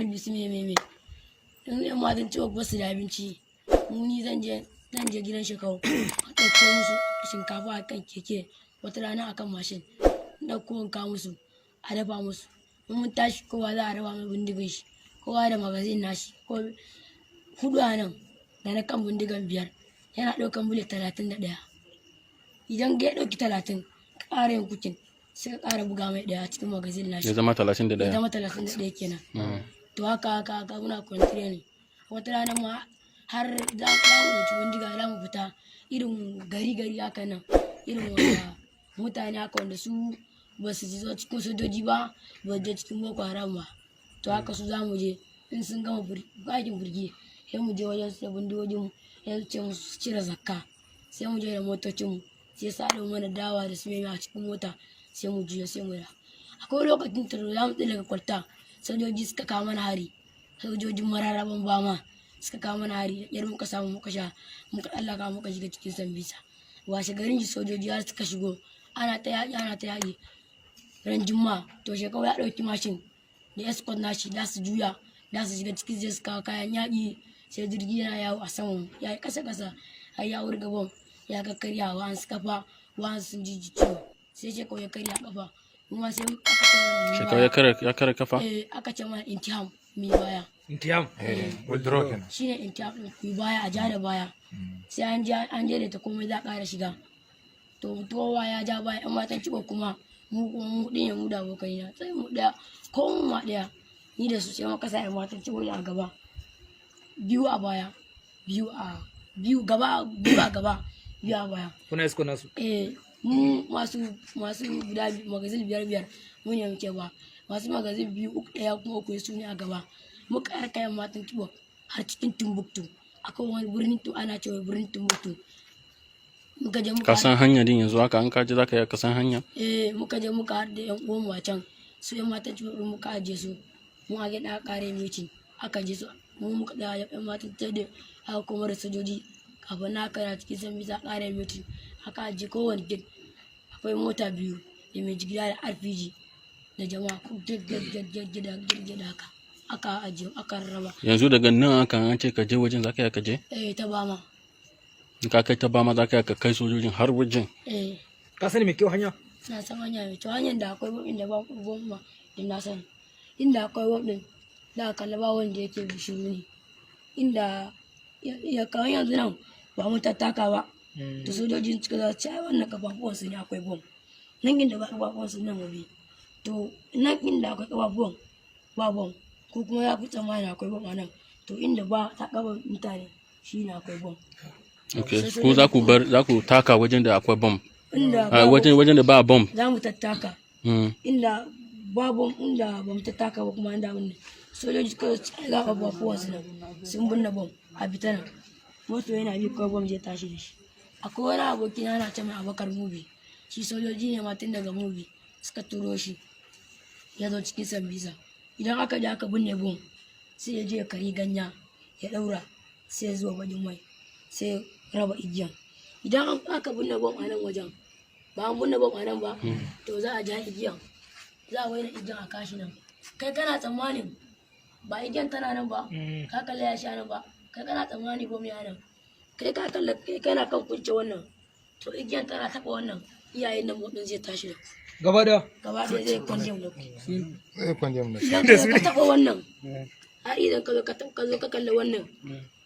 Harbi su me. In yan matan Chibok ba su da abinci, mu ni zan je gidan Shekau a ɗauko musu shinkafa a kan keke, wata rana akan mashin, in ɗauko in kawo musu a dafa musu. In mun tashi, kowa za a raba mai bindigan shi, kowa da magazine nashi, ko hudu a nan da na kan bindigan biyar, yana ɗaukan bullet 31. Idan ya ɗauki 30, ƙara yin cocking, sai ka ƙara buga mai ɗaya a cikin magazine nashi. Ya zama talatin da Ya ɗaya. zama 31 kenan. To haka haka haka muna training. Wata rana ma har za mu ɗauki bindiga, za mu fita irin gari gari haka nan, irin wanda mutane haka wanda su ba su zo cikin sojoji ba, ba su je cikin Boko Haram ba. To haka su za mu je, in sun gama aikin birgi, sai mu je wajen su da bindigogin mu, sai su ce musu su cire zakka. Sai mu je da motocin mu, sai su haɗa mana dawa da su mai a cikin mota, sai mu juya, sai mu da. Akwai lokacin da za mu tsallaka kwalta, sojoji suka kawo mana hari, sojojin Mararaban Bama suka kawo mana hari. Yar muka samu muka sha, muka tsallaka, muka shiga cikin Sambisa. Washe garin shi sojoji har suka shigo, ana ta yaƙi, ana ta yaƙi ran Juma'a. To Shekau ya ɗauki mashin da escort nashi, za su juya, za su shiga cikin, zai su kawo kayan yaƙi. Sai jirgi yana yawo a saman, ya yi ƙasa ƙasa, har ya wurga bom, ya kakkarya wa an kafa, wa sun ji ciwo. Sai Shekau ya karya kafa, kuma sai aka ce mana mu yi Shekau baya. ya kare kafa? Eh, aka ce mana intiham, mu yi baya. Intiham. Withdraw kenan. Shine intiham din, ku yi baya, a ja da baya, sai an je an je da ta komai za a ƙara shiga. To kowa ya ja baya, yan matan Chibok kuma, mu kuma mu ɗin mu da abokai na, sai mu ɗaya ko mu ma ɗaya ni da su, sai muka sa yan matan Chibok a gaba, biyu a baya, biyu a biyu gaba, biyu a gaba, biyu a baya. Kuna escort nasu? Eh, mu masu guda magazine biyar biyar mu ne muke ba, masu magazine biyu, uku, ɗaya kuma uku, su ne a gaba. Muka yar kayan matan Chibok har cikin Timbuktu. Akwai wani birnin tu ana cewa birnin Timbuktu. Muka je muka Ka san hanya din yanzu haka? An ka je, zaka iya ka san hanya? Eh, muka je muka har da yan uwan mu a can. Su yan matan Chibok din muka ajiye su mu a gida, aka kare meeting, aka je su, mu muka tsaya yan matan ta da aka kuma da sojoji. Kafin na aka na cikin Sambisa, kare meeting, aka ajiye kowane gate akwai mota biyu da mai jigila da RPG da jama'a ko gate gate gate gate gida gida haka aka ajiye, aka rarraba. Yanzu daga nan aka an ce ka je wajen, zaka iya ka je? Eh, ta Bama. In ka kai ta Bama, zaka iya ka kai sojojin har wajen? Eh. Ka sani mai kyau hanya? Na san hanya mai kyau, hanyar da akwai bom, inda ba bom ma din na sani. Inda akwai bom din da aka kalla, ba wanda yake bishiru ne inda ya kawai yanzu nan ba mu tattaka ba. To sojojin suka za su ci, ai wannan kafafuwan su ne akwai bom nan, inda ba kafafuwan su nan mu bi. To nan inda akwai kafafuwan ba bom, ko kuma ya fi tsammani akwai bom a nan. To inda ba ta kafa mutane shi ne akwai bom. Okay, ko za ku bar, za ku taka wajen da akwai bom? Inda Ah, babu wajen da ba bom. Za mu tattaka. Inda babu, inda ba mu tattaka ba kuma, inda abin ne sojoji suka ci, ga kafafuwan su nan sun binne bom, a fita nan. Moto yana bi, kawai bom zai tashi da shi. Akwai wani aboki na, ana ce mai Abakar Mubi. Shi sojoji ne ma, tun daga Mubi suka turo shi, ya zo cikin Sambisa. Idan aka je aka binne bom, sai ya je ya kari ganya ya daura, sai ya zuwa bakin mai, sai ya raba igiyan. Idan aka binne bom a nan wajen, ba an binne bom a nan ba, to za a ja igiyan, za a waina igiyan a kashi nan. Kai kana tsammanin ba igiyan tana nan ba, ka kalla ya sha nan ba, kai kana tsammani bom ya nan. Kai ka kalla, kai kana kan kunce wannan, to igiyan tana taɓa wannan iyayen nan, bom ɗin zai tashi da ku. Gaba da Gaba ɗaya zai kwanje da ku. Zai kwanje mu da Idan ka zo ka taɓa wannan, har idan ka zo ka taɓa, ka zo ka kalla wannan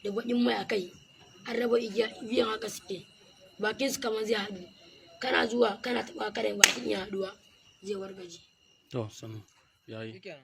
da baƙin mai a kai, an raba igiya biyan haka suke, bakin su kamar zai haɗu. Kana zuwa kana taɓa karen, bakin ya haɗuwa, zai wargaje. To sanu yayi. Shikenan.